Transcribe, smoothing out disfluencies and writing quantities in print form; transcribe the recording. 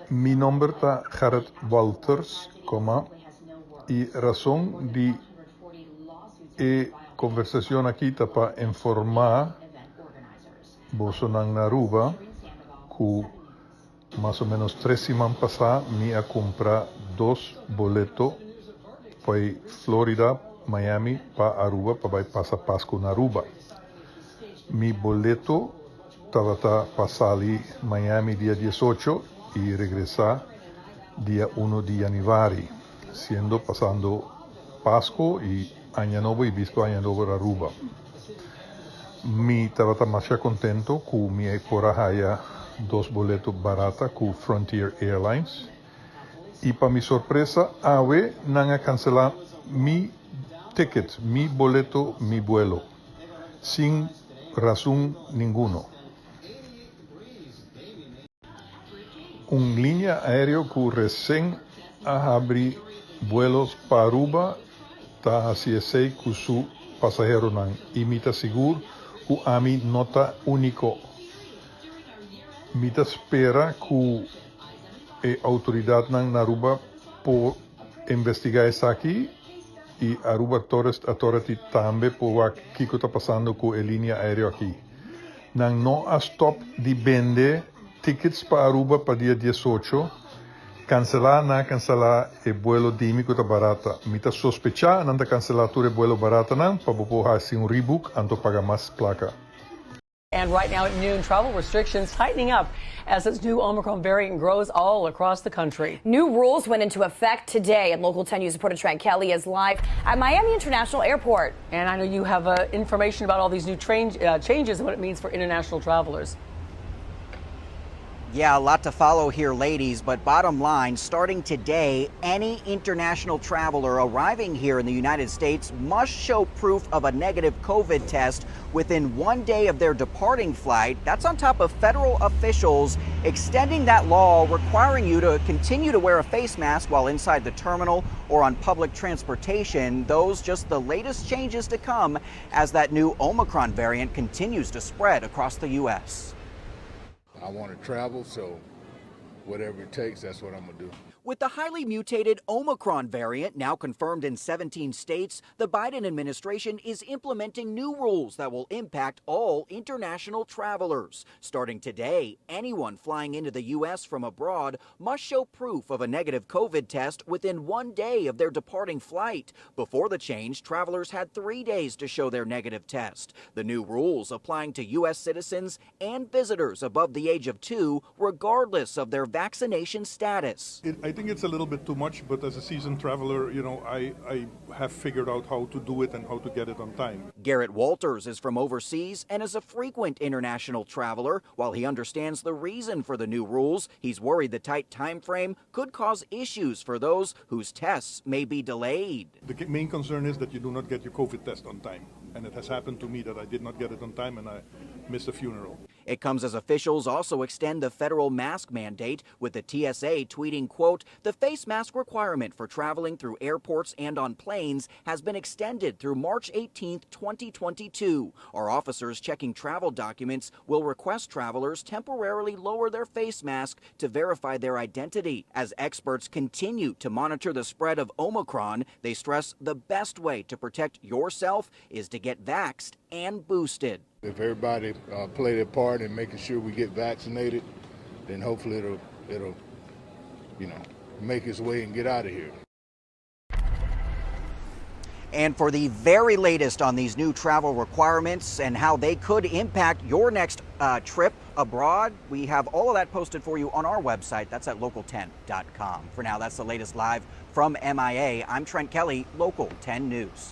Mi nomber ta Gerrit Walters, coma, y rason di e conversacion aki ta pa informa bosonan na Aruba cu mas o menos 3 siman pasa mi a cumpra dos boleto pa Florida, Miami pa Aruba pa bay pasa Pasco na Aruba. Mi boleto tabata pa sali Miami dia 18 y regresa dia 1 di januari, siendo pasando Pasco y Aña Nobo y Bispo Aña Nobo na Aruba. Mi tabata mas contento cu mi por a haya dos boleto barata cu Frontier Airlines. Y pa mi sorpresa, awe nan a cancela mi ticket, mi boleto, mi vuelo, sin razon ninguno. Un linea aereo cu recien a habri vuelo pa Aruba ta haci esey cu su pasaheronan y mi ta sigur cu ami no ta unico. Mi ta spera cu e autoridadnan na Aruba por investiga esaki y Aruba Tourist Authority tambe por wak kico ta pasando cu e linea aereo aki. Nan no a stop di bende tickets pa Aruba pa dia 18, cancela nan a cancela e vuelo di mi cu ta barata. Mi ta sospecha nan ta cancela tur e vuelo barata nan pa por haci un rebook anto paga mas placa. And right now at noon, travel restrictions tightening up as this new Omicron variant grows all across the country. New rules went into effect today, and Local 10 News reporter Trent Kelly is live at Miami International Airport. And I know you have information about all these new changes and what it means for international travelers. Yeah, a lot to follow here, ladies. But bottom line, starting today, any international traveler arriving here in the United States must show proof of a negative COVID test within one day of their departing flight. That's on top of federal officials extending that law requiring you to continue to wear a face mask while inside the terminal or on public transportation. Those just the latest changes to come as that new Omicron variant continues to spread across the U.S. I want to travel, so whatever it takes, that's what I'm going to do. With the highly mutated Omicron variant now confirmed in 17 states, the Biden administration is implementing new rules that will impact all international travelers. Starting today, anyone flying into the U.S. from abroad must show proof of a negative COVID test within one day of their departing flight. Before the change, travelers had 3 days to show their negative test. The new rules applying to U.S. citizens and visitors above the age of 2, regardless of their vaccination status. I think it's a little bit too much, but as a seasoned traveler, I have figured out how to do it and how to get it on time. Garrett Walters is from overseas and is a frequent international traveler. While he understands the reason for the new rules, he's worried the tight time frame could cause issues for those whose tests may be delayed. The main concern is that you do not get your COVID test on time. And it has happened to me that I did not get it on time and I missed a funeral. It comes as officials also extend the federal mask mandate, with the TSA tweeting, quote, "The face mask requirement for traveling through airports and on planes has been extended through March 18, 2022. Our officers checking travel documents will request travelers temporarily lower their face mask to verify their identity." As experts continue to monitor the spread of Omicron, they stress the best way to protect yourself is to get vaxxed and boosted. If everybody play their part in making sure we get vaccinated, then hopefully it'll make its way and get out of here. And for the very latest on these new travel requirements and how they could impact your next trip abroad, we have all of that posted for you on our website. That's at local10.com. For now, that's the latest live from MIA. I'm Trent Kelly, Local 10 News.